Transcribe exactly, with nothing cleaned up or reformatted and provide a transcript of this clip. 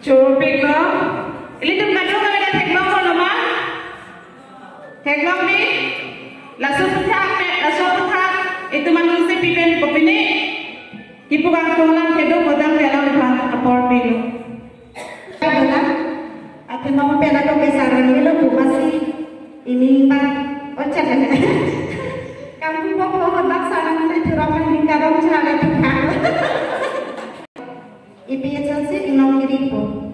Chorpik lo. Ilitum kadokave ta theklong lo ma? Theklong ni? Laso aphuthak, laso aphuthak itum anong si pipen kopine? Kipu kangtung alam kedo kodang kelang depan apor pilo. Adalah, athema mo pena to kesarang nilo bupasi ini ba. Ocak ya. Kangtung pok lo bak sarang le turok nang kadang chale tuhan. A P H L C inong kiri po.